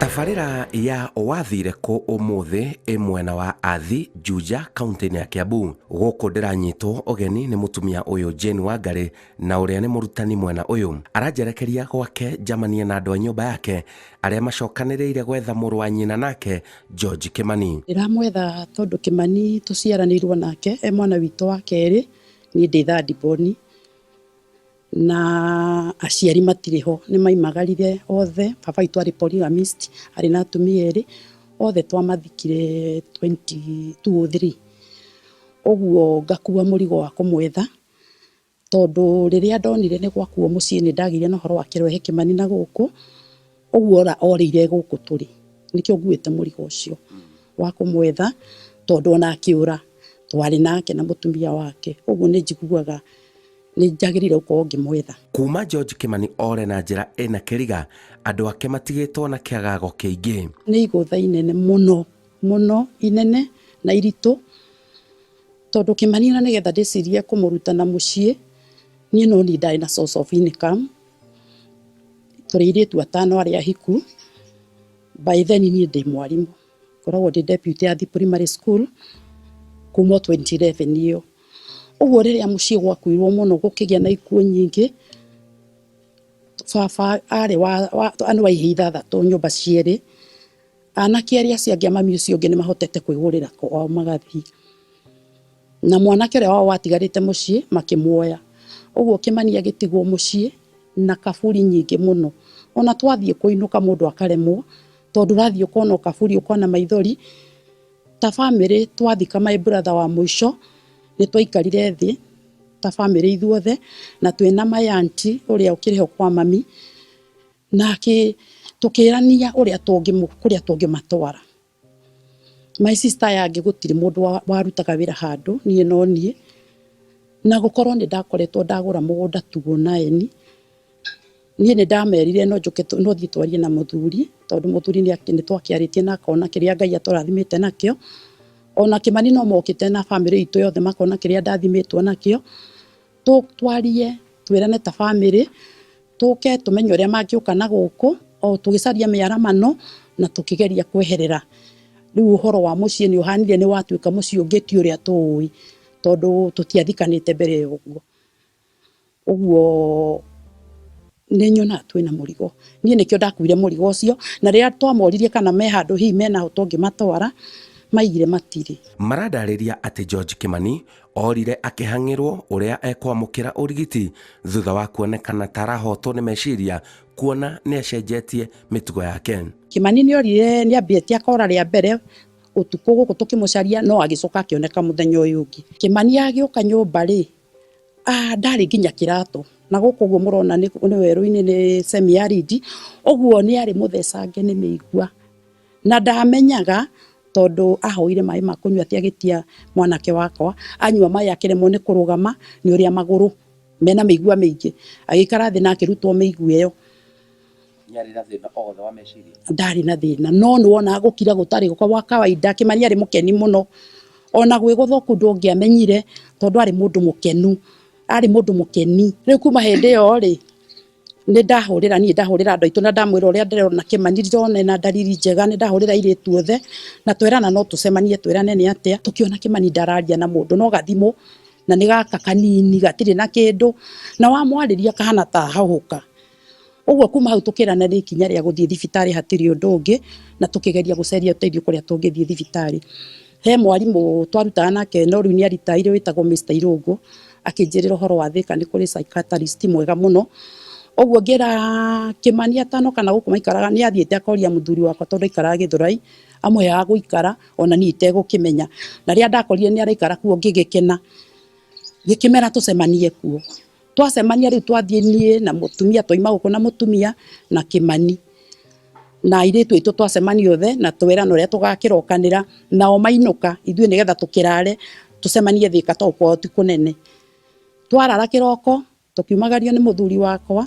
Tabarĩra ya wathire kũ ũmũthĩ ĩ mwena wa Athi, Juja, kaunti-inĩ ya Kiambu. Gũkũ ndĩranyitwo ũgeni nĩ mũtumia ũyũ Jane Wangari na ũrĩa nĩ mũrutani mwena ũyũ. Aranjerekeria gwake njamanie na andũ a nyũmba yake arĩa macokanĩrĩire gwetha mũrũ wa nyina nake George Kimani. Ndĩramwetha tondũ Kimani tũciaranĩirwo nake e mwana witũ wa kerĩ, niĩ ndĩ third born na aciari matirĩ ho nĩ maimagarire othe. Baba witũ arĩ polygamist, arĩ na atumia erĩ, othe twamathikire 2003. Ũguo ngakua mũrigo wa kũmwetha tondũ rĩrĩa ndonire nĩ gwakuo mũciĩ nĩ ndagĩire na ũhoro wa kĩrehe Kimani na gũkũ, ũguo ora orĩire gũkũ tũrĩ. Nĩkĩo nguĩte mũrigo ũcio wa kũmwetha tondũ ona akĩũra twarĩ nake na mũtumia wake. Ũguo nĩ njiguaga nĩ njagĩrĩire gũkorwo ngĩmwetha. Kuma George Kimani ore na njĩra ĩna kĩriga, andũ ake matigĩtwo na kĩagago kĩingĩ. Nĩ igũtha inene mũno mũno inene na iritũ tondũ Kimani ona nĩgetha ndĩcirie kũmũruta na mũciĩ, niĩ no niĩ ndarĩ na source of income. Tũrĩ airĩtu atano arĩa ahiku, by then niĩ ndĩ mwarimũ, ngoragwo ndĩ deputy Athi Primary School kuma 2011 ĩyo. Ũguo rĩrĩa mũciĩ gwakuirwo mũno gũkĩgĩa na ikuũ nyingĩ, baba arĩ wa nĩ wa ihĩĩ ithathatũ nyũmba cierĩ, anake arĩa acio angĩ a mami ũcio ũngĩ nĩ mahotete kwĩgũrĩra kwao magathiĩ. Na mwanake ũrĩa wao watigarĩte mũciĩ makĩmuoya. Ũguo Kimani agĩtigwo mũciĩ na kaburi nyingĩ mũno. Ona twathiĩ kũinũka mũndũ akaremwo tondũ ũrathiĩ ũkona o kaburi ũkona maithori. Ta bamĩrĩ twathika my brother wa mũico nĩ twaikarire thĩ ta bamĩrĩ ithuothe na twĩna my auntie ũrĩa ũkĩrĩ ho kwa mami na tũkĩrania ũrĩa kũrĩa tũngĩmatwara. My sister aya angĩ gũtirĩ mũndũ warutaga wĩra handũ, niĩ no niĩ. Na gũkorwo nĩ ndakoretwo ndagũra mũgũnda 2009, niĩ nĩ ndamerire no njũke no thiĩ twarie na mũthuri tondũ mũthuri nĩ twakĩarĩtie na akona kĩrĩa Ngai atũrathimĩte nakĩo. Ona Kimani no mokĩte na bamĩrĩ itũ yothe makona kĩrĩa ndathimĩtwo nakĩo. Twarie twĩrane ta bamĩrĩ, tũke tũmenye ũrĩa mangĩũka na gũkũ o tũgĩcaria mĩaramano na tũkĩgeria kweherera. Rĩu ũhoro wa mũciĩ nĩ ũhanire nĩ watuĩka mũciĩ ũngĩ ti ũrĩa tũĩ tondũ tũtiathikanĩte mbere ya ũguo. Ũguo nĩ nyonaga twĩna mũrigo. Niĩ nĩkĩo ndakuire mũrigo ũcio na rĩrĩa twamoririe kana me handũ hihi mena ho tũngĩmatwara, maigire matirĩ. Marandarĩria atĩ George Kimani orire akĩhang'ĩrwo ũrĩa ekwamũkĩra ũrigiti thutha wa kuonekana ta arahotwo nĩ meciria kuona nĩ acenjetie mĩtugo yake. Kimani nĩ orire nĩ ambĩtie akora rĩa mbere ũtukũ gũkũ tũkĩmũcaria no agĩcoka akĩoneka mũthenya ũyũ ũngĩ. Kimani agĩũka nyũmba rĩ, ndarĩ nginya kĩratũ na gũkũ ũguo mũrona nĩ werũ-inĩ nĩ semi arid, ũguo nĩ arĩ mũthecange nĩ mĩigua na ndamenyaga tondũ ahoire maĩ ma kũnyua atĩ agĩtia mwanake wakwa, anyua maĩ akĩremwo nĩ kũrũgama nĩ ũrĩa magũrũ mena mĩigua mĩingĩ, agĩikara thĩ na akĩrutwo mĩigua ĩyo. Nĩarĩ na thĩna o wothe wa meciria? Ndarĩ na thĩna no nĩ wonaga gũkira gũtarĩ gwa kawaida. Kimani arĩ mũkeni mũno ona gwĩ gũthũku ndũngĩamenyire tondũ arĩ mũndũ mũkenu, arĩ mũndũ mũkeni. Rĩu kuma hĩndĩ ĩyo rĩ, nĩ ndahũrĩra niĩ ndahũrĩra andũ aitũ na ndamwĩra ũrĩa ndĩrona Kimani ndirona ena ndariri njega, nĩ ndahũrĩra airĩtu othe na twerana no tũcemanie twĩrane nĩ atĩa. Tũkĩona Kimani ndararia na mũndũ no gathimũ na nĩ gaka kanini gatirĩ na kĩndũ na wamwarĩria kahana ta ahahũka. Ũguo kuma hau tũkĩrana nĩ ikinya rĩa gũthiĩ thibitarĩ hatirĩ ũndũ ũngĩ na tũkĩgeria gũcaria ũteithio kũrĩa tũngĩthiĩ thibitarĩ. He mwarimũ twarutaga nake no rĩu nĩ aritaire wĩtagwo Mr Irũngũ akĩnjĩrĩra ũhoro wa Thĩka nĩ kũrĩ psychiatrist mwega mũno. Ũguo ngĩra Kimani atanoka na gũkũ maikaraga nĩ athiĩte akoria mũthuri wakwa tondũ aikaraga Gĩthũrai amũheaga gũikara ona niĩ itegũkĩmenya. Na rĩrĩa ndakorire nĩ araikara kuo ngĩgĩkena, ngĩkĩmera tũcemanie kuo. Twacemania rĩu twathiĩ niĩ na mũtumia twaima gũkũ na mũtumia na Kimani na airĩtu aitũ twacemania othe na twerana ũrĩa tũgakĩrokanĩra nao mainũka ithuĩ nĩgetha tũkĩrare tũcemanie Thĩka tondũ kwao ti kũnene. Twarara kĩroko tũkiumagario nĩ mũthuri wakwa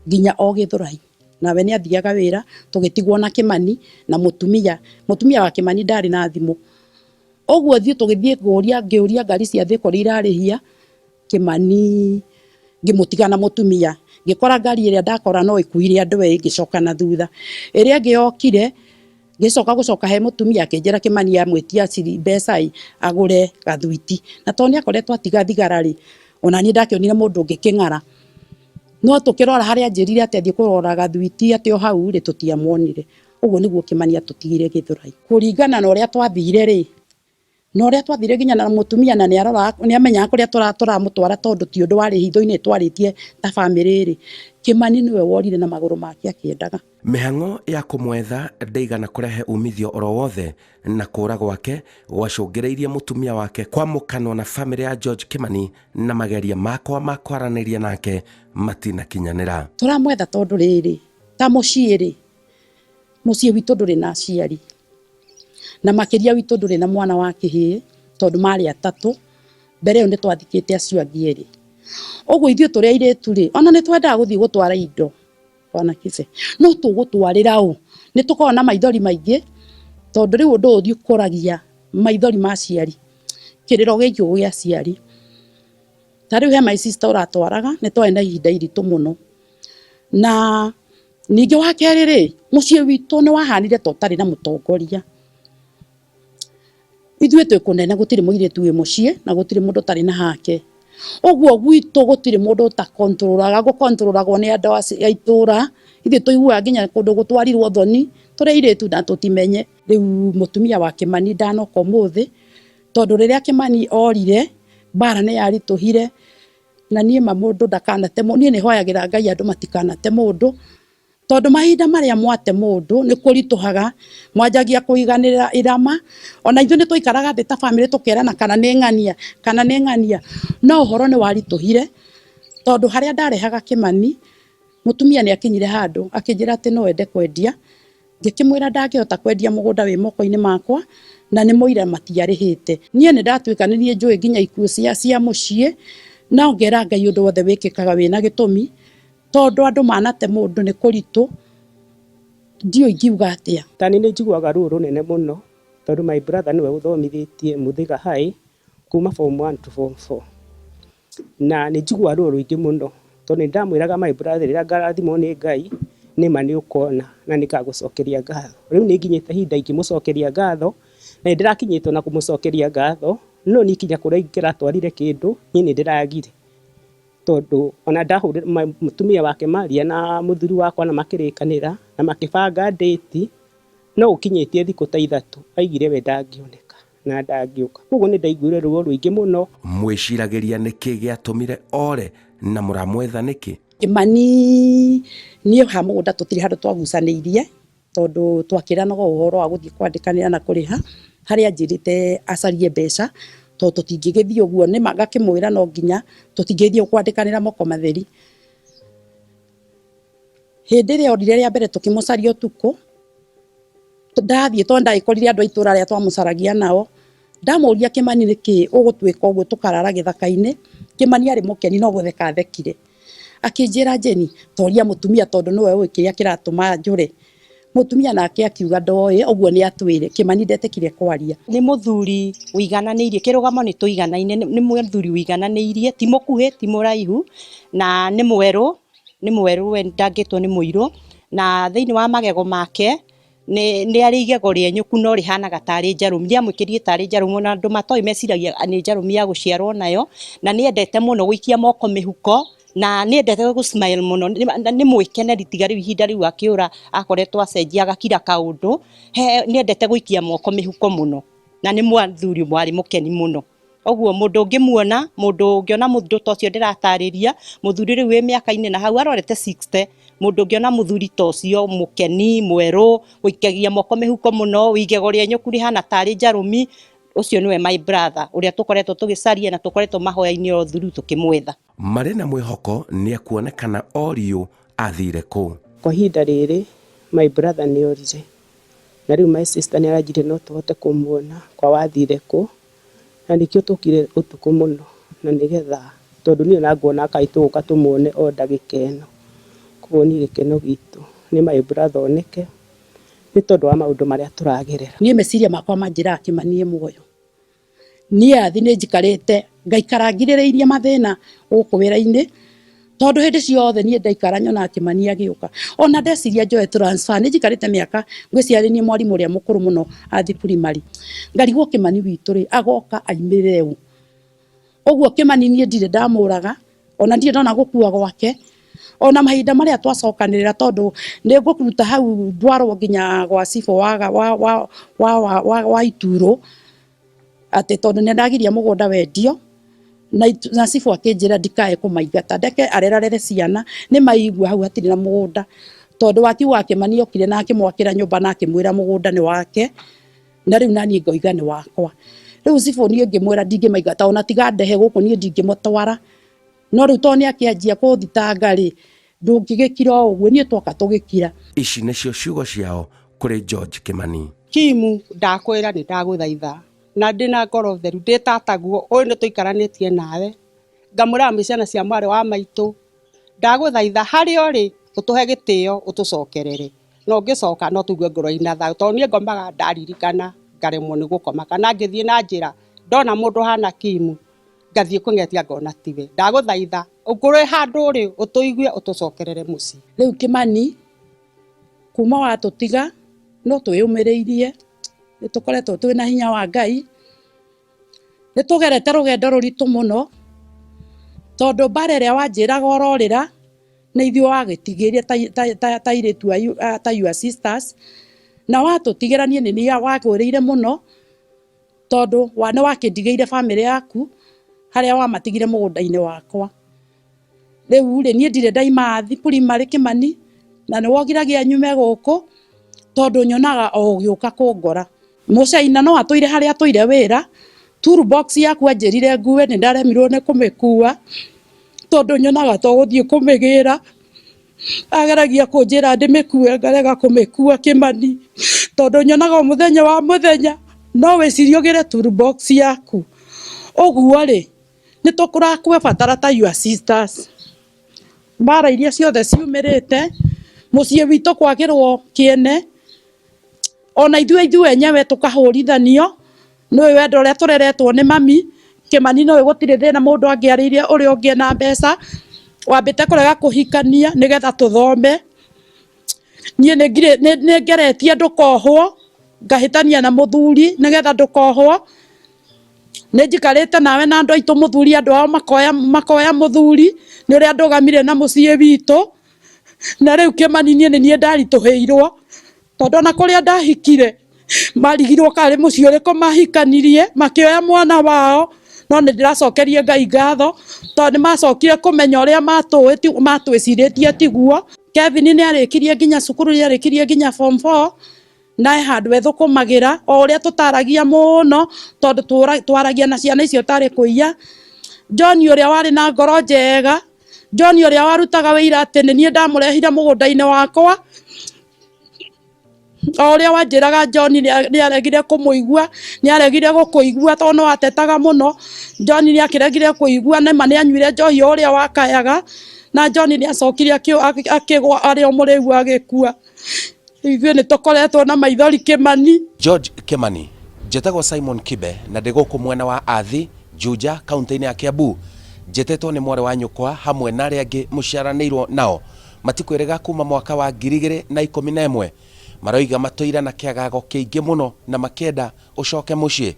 nginya o Gĩthũrai nawe nĩ athiaga wĩra tũgĩtigwo na Kimani na mũtumia. Mũtumia wa Kimani ndarĩ na thimũ ũguo ithuĩ tũgĩthiĩ kũria ngĩũria ngari cia Thĩka ũrĩa irarĩhia Kimani ngĩmũtiga na mũtumia Ngĩkora ngari ĩrĩa ndakora no ĩkuire andũ erĩ, ngĩcoka na thutha. Ĩrĩa ĩngĩ yokire, ngĩcoka gũcoka he mũtumia akĩnjĩra Kĩmani amwĩtia mbeca ĩ agũre gathwiti. Na tondũ nĩ akoretwo atiga thigara rĩ, ona niĩ ndakĩonire mũndũ ũngĩ kĩng'ara. No tũkĩrora harĩa anjĩrire atĩ athiĩ kũrora gathwiti atĩ o hau rĩ, tũtiamuonire. Ũguo nĩguo Kĩmani atũtigire Gĩthũrai. Kũringana na ũrĩa twathire rĩ, na ũrĩa twathire nginya na mũtumia na nĩaroraga nĩamenyaga kũrĩa tũramũtwara tondũ ti ũndũ warĩ hitho-inĩ twarĩtie ta bamĩrĩ rĩ, Kĩmani nĩwe worire na magũrũ make akĩendaga. Mĩhang'o ya kũmwetha ndĩigana kũrehe umithio oro wothe na kũra gwake gwacũngĩrĩirie mũtumia wake kwamũkanwo na bamĩrĩ ya George Kĩmani na mageria makwa ma kwaranĩria nake matinakinyanĩra. Tũramwetha tondũ rĩrĩ, ta mũciĩ rĩ, mũciĩ witũ ndũrĩ na aciari, na makĩria witũ ndũrĩ na mwana wa kĩhĩĩ tondũ marĩ atatũ, mbere ĩyo nĩ twathikĩte acio angĩ erĩ. Ũguo ithuĩ tũrĩ airĩtu rĩ, ona nĩ twendaga gũthiĩ gũtwara indo bwana Kibe, no tũgũtwarĩra ũ? Nĩ tũkoragwo na maithori maingĩ tondũ rĩu ũndũ ũyũ ũthiĩ maithori ma aciari, kĩrĩro gĩkĩ gĩa aciari. Ta rĩu he my sister ũratwaraga, nĩ twarĩ na ihinda iritũ mũno. Na ningĩ wa kerĩ rĩ, mũciĩ witũ nĩ wahanire ta ũtarĩ na mũtongoria. Ithuĩ twĩ kũnene gũtirĩ mũirĩtu wĩ mũciĩ na gũtirĩ mũndũ ũtarĩ na hake. Ũguo gwitũ gũtirĩ mũndũ ũtakontrolaga, gũkontrolagwo nĩ andũ a itũra. Ithuĩ tũiguaga nginya kũndũ gũtwarirwo thoni, tũrĩ airĩtu na tũtimenye. Rĩu mũtumia wa Kĩmani ndanoka ũmũthĩ, tondũ rĩrĩa Kĩmani orire, mbara nĩ yaritũhire, na niĩ ma mũndũ ndakanate mũndũ, niĩ nĩ hoyagĩra Ngai andũ matikanate mũndũ, tondũ mahinda marĩa mwate mũndũ nĩ kũritũhaga, mwanjagia kũiganĩra irama, ona ithuĩ nĩ twaikaraga thĩ ta bamĩrĩ tũkerana kana nĩ ng'ania, kana nĩ ng'ania, no ũhoro nĩ waritũhire, tondũ harĩa ndarehaga Kĩmani, mũtumia nĩ akinyire handũ akĩnjĩra atĩ no ende kwendia, ngĩkĩmwĩra ndangĩhota kwendia mũgũnda wĩ moko-inĩ makwa, na nĩ mũira matiarĩhĩte. Niĩ nĩ ndatuĩka nĩ niĩ njũĩ nginya ikuũ cia mũciĩ, no ngera Ngai ũndũ wothe wĩkĩkaga wĩna gĩtũmi, tondũ andũ manate mũndũ nĩ kũritũ, ndiũĩ ingiuga atĩa. Ta niĩ nĩ njiguaga ruo rũnene mũno tondũ my brother nĩwe ũthomithĩtie Muthiga High kuma form 1 to form 4, na nĩ njiguaga ruo rũingĩ mũno tondũ nĩ ndamwĩraga my brother rĩrĩa ngarathimwo nĩ Ngai nĩma nĩ ũkona na nĩ ngagũcokeria ngatho. Rĩu nĩ nginyĩte ihinda ingĩmũcokeria ngatho na nĩ ndĩrakinyĩte ona kũmũcokeria ngatho, no niĩ kinya kũrĩa ingĩratwarire kĩndũ niĩ nĩ ndĩragire, tondũ ona ndahũrĩra mũtumia wake maria na mũthuri wakwa na makĩrĩkanĩra na makĩbanga date, no ũkinyĩtie thikũ ta ithatũ aigire we ndangĩoneka na ndangĩũka. Koguo nĩ ndaiguire ruo rũingĩ mũno. Mwĩciragĩria nĩkĩ gĩatũmire ore na mũramwetha nĩkĩ? Kĩmani niĩ ha mũgũnda tũtirĩ handũ twagucanĩirie, tondũ twakĩranaga ũhoro wa gũthiĩ kwandĩkanĩra na kũrĩha, harĩa anjĩrĩte acarie mbeca, tondũ tũtingĩgĩthiĩ ũguo, nĩma ngakĩmwĩra no nginya tũtingĩthiĩ kwandĩkanĩra moko matheri. Hĩndĩ ĩrĩa orire rĩa mbere tũkĩmũcaria ũtukũ, ndathiĩ tondũ ndagĩkorire andũ a itũra rĩrĩa twamũcaragia nao, ndamũria Kĩmani nĩkĩ ũgũtwĩka ũguo tũkarara gĩthaka-inĩ, Kĩmani arĩ mũkeni no gũtheka athekire. Akĩnjĩra Jane, toria mũtumia tondũ nĩwe ũĩ kĩrĩa kĩratũma njũre. Mũtumia nake akiuga ndoĩ, ũguo nĩ atwĩre. Kĩmani ndetĩkire kwaria. Nĩ mũthuri ũigananĩirie, kĩrũgamo nĩ tũiganaine, nĩ mũthuri ũigananĩirie, ti mũkuhĩ ti mũraihu, na nĩ mwerũ, nĩ mwerũ we ndangĩtwo nĩ mũirũ, na thĩinĩ wa magego make nĩ arĩ igego rĩenyũku no rĩhanaga tarĩ njarũmi, rĩamwĩkĩrire tarĩ njarũmi, ona andũ matoĩ meciragia nĩ njarũmi ya gũciarwo nayo, na nĩ endete mũno gũikia moko mĩhuko, na nĩ endete gũ smile mũno, nĩ mwĩkeneri tiga rĩu ihinda rĩu akĩũra akoretwo acenjia agakira kaũndũ, nĩ endete gũikia moko mĩhuko mũno, na nĩ mũthuri warĩ mũkeni mũno. Ũguo mũndũ ũngĩmuona, mũndũ ũngĩona mũndũ ta ũcio ndĩratarĩria, mũthuri rĩu wĩ mĩaka-inĩ na hau arorete 60, mũndũ ũngĩona mũthuri ta ũcio mũkeni, mwerũ, gũikagia moko mĩhuko mũno, igego rĩenyũku rĩhana tarĩ njarũmi, ũcio nĩwe my brother ũrĩa tũkoretwo tũgĩcaria na tũkoretwo mahoya-inĩ o through tũkĩmwetha. Marĩ na mwĩhoko nĩekuonekana o riũ athire kũ. Kwa ihinda rĩrĩ my brother nĩ orire, na rĩu my sister nĩ aranjĩrire no tũhote kũmuona kwa wathire kũ, na nĩkĩo tũkire ũtukũ mũno, na nĩgetha tondũ niĩ ona nguona kaĩ tũgũka tũmuone o ndagĩka ĩno. Koguo niĩ gĩkeno gitũ nĩ my brother oneke nĩ tondũ wa maũndũ marĩa tũragerera. Niĩ meciria makwa manjĩraga Kĩmani e muoyo. Niĩ athi nĩ njikarĩte ngaikara ngirĩrĩirie mathĩna gũkũ wĩra-inĩ, Tondu hindi ciothe nie ndaikara nyonaga Kimani agiuka, ona ndeciria njoe transfer. Ni njikarite miaka ngwiciria ni mwarimu uria mukuru muno athi primary, ngarigwo Kimani witu ri agoka aimirire u uguo. Kimani nie ndire ndamuraga, ona ndirĩ ndona gukua gwake, ona mahinda maria twacokanĩrĩra, tondu nĩ ngũruta hau ndwarwo nginya gwa cibũ wa ituro, atĩ tondu nĩ ndagiria mũgũnda wendio, na cibũ akĩnjĩra ndikae kũmaingata, ndeke arerarere ciana. Nĩ maigua hau hatirĩ na mũgũnda, tondu wakiuga Kimani okire na akĩmwakĩra nyũmba na akĩmwĩra mũgũnda nĩ wake, na rĩu naniĩ ngoiga nĩ wakwa. Rĩu cibũ niĩ ngĩmwĩra ndingĩmaingata, ona tiga ndehe gũkũ niĩ ndingĩmũtwara. No rĩu tondũ nĩ akĩanjia kũthitanga rĩ, ndũngĩgĩkira o ũguo, niĩ twoka tũgĩkira. Ici nĩcio ciugo ciao kũrĩ George Kimani. Kimu, ndakwĩra nĩ ndagũthaitha na ndĩna ngoro theru, ndĩ tataguo ũyũ nĩ tũikaranĩtie nawe, ngamũrera mwĩ ciana cia mwarĩ wa maitũ. Ndagũthaitha harĩa ũrĩ ũtũhe gĩtĩo, ũtũcokerere, na ũngĩcoka no tũigue ngoro ina thayũ, tondũ niĩ ngomaga ndaririkana ngaremwo nĩ gũkoma, kana ngĩthiĩ na njĩra ndona mũndũ hana Kimu ngathiĩ kũng'etia ngona tiwe. Ndagũthaitha ũngũrĩ handũ ũrĩ ũtũigue, ũtũcokerere mũciĩ. Rĩu Kimani, kuma watũtiga no twĩyũmĩrĩirie, nĩ tũkoretwo twĩna hinya wa Ngai. Nĩ tũgerete rũgendo rũritũ mũno, tondũ mbara ĩrĩa wanjĩraga ũrorĩra nĩ ithuĩ wagĩtigĩrie ta airĩtu ta your sisters, na watũtigĩra niĩ nĩ niĩ wagũrĩire mũno, tondũ nĩ wakĩndigĩire bamĩrĩ yaku harĩa wamatigire mũgũnda-inĩ wakwa. Rĩu rĩ, niĩ ndirĩ ndaima thi primary, Kimani, na nĩ wogiragia nyume gũkũ, tondũ nyonaga o ũgĩũka kũngora. Mũcaina no atũire harĩa atũire wĩra. Toolbox yaku anjĩrire ngue, nĩ ndaremirwo nĩ kũmĩkua, tondũ nyonaga to gũthiĩ kũmĩgĩra. Ageragia kũnjĩra ndĩmĩkue, ngarega kũmĩkua, Kimani, tondũ nyonaga o mũthenya wa mũthenya no wĩcirie ũgĩre toolbox yaku. Ũguo rĩ, nĩ tũkũrakwebatara ta your sisters. Mbara iria ciothe ciumĩrĩte mũciĩ witũ, kwagĩrwo kĩene, ona ithuĩ enyewe tũkahũrithanio nĩ wendo ũrĩa tũreretwo nĩ mami. Kimani, no gũtirĩ thĩna mũndũ angĩarĩirie ũrĩa ũngĩ ena mbeca. Wambĩte kũrega kũhikania nĩgetha tũthome. Niĩ nĩ ngeretie ndũkohwo, ngahĩtania na mũthuri nĩgetha ndũkohwo. Nĩ njikarĩte nawe na andũ aitũ, mũthuri andũ ao makoya mũthuri nĩ ũrĩa ndũgamire na mũciĩ witũ. Na rĩu Kimani, niĩ nĩ niĩ ndaritũhĩirwo, tondũ ona kũrĩa ndahikire marigirwo karĩ mũciĩ ũrĩkũ mahikanirie, makĩoya mwana wao. No nĩ ndĩracokeria Ngai ngatho, tondũ nĩ macokire kũmenya ũrĩa matũĩ matwĩcirĩtie tiguo. Kevin nĩ arĩkirie nginya cukuru, nĩ arĩkirie nginya form 4, na he handũ ethũkũmagĩra. O ũrĩa tũtaragia mũno, tondũ twaragia na ciana icio tarĩ kũiya. John ũrĩa warĩ na ngoro njega, John ũrĩa warutaga wĩira atĩ nĩ niĩ ndamũrehire mũgũnda-inĩ wakwa, o ũrĩa wanjĩraga John nĩ aregire kũmũigua, nĩ aregire gũkũigua, tondũ no atetaga mũno. John nĩ akĩregire kũigua, nĩma nĩ anyuire njohi o ũrĩa wakayaga, na John nĩ acokire akĩgwa arĩ o mũrĩu, agĩkua. Ithuĩ nĩ tũkoretwo na maithori, Kimani. George Kimani, njĩtagwo Simon Kibe na ndĩ gũkũ mwena wa Athi, Juja, kaunti-inĩ ya Kiambu. Njĩtĩtwo nĩ mwarĩ wa nyũkwa hamwe na arĩa angĩ mũciaranĩirwo nao. Matikwĩrĩga kuma mwaka wa 2011, maroiga matũire na kĩagago kĩingĩ mũno na makĩenda ũcoke mũciĩ.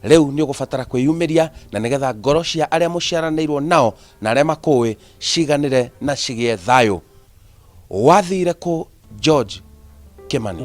Rĩu nĩ ũgũbatara kwĩyumĩria na nĩgetha ngoro cia arĩa mũciaranĩirwo nao na arĩa makũĩ ciganĩre na cigĩe thayũ. Wathire kũ, George Kimani?